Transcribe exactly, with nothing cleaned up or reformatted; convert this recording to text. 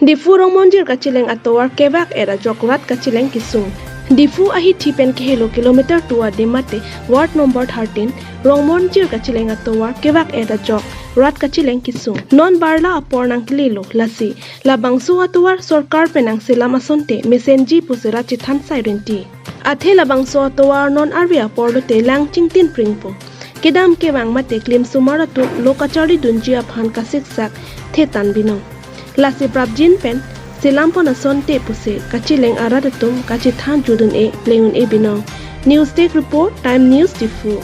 Diphu Rongmonjir kacheleng atovar kevak-et ajok rat kacheleng kesung. Diphu ahithi pen kehelo kilometer two adim mate ward number thirteen Rongmonjir kacheleng atovar kevak-et ajok rat kacheleng kesung. Non barla apor nangkelelo, lasi labangso atovar sorkar pen nangselam asonte mesenji pusi rat chethan sai rinti. Athe labangso atovar non arve apor lote lang chingtin pringpo. Kedam kevang mate klimsomar atum lo kacharlidunji aphan kasiksak thetan binong. Lasi prapjin pen selampon asonte pusi kacheleng arat atum kachethan judun-e pleng un-e binong. News Desk Report, Time News, Diphu.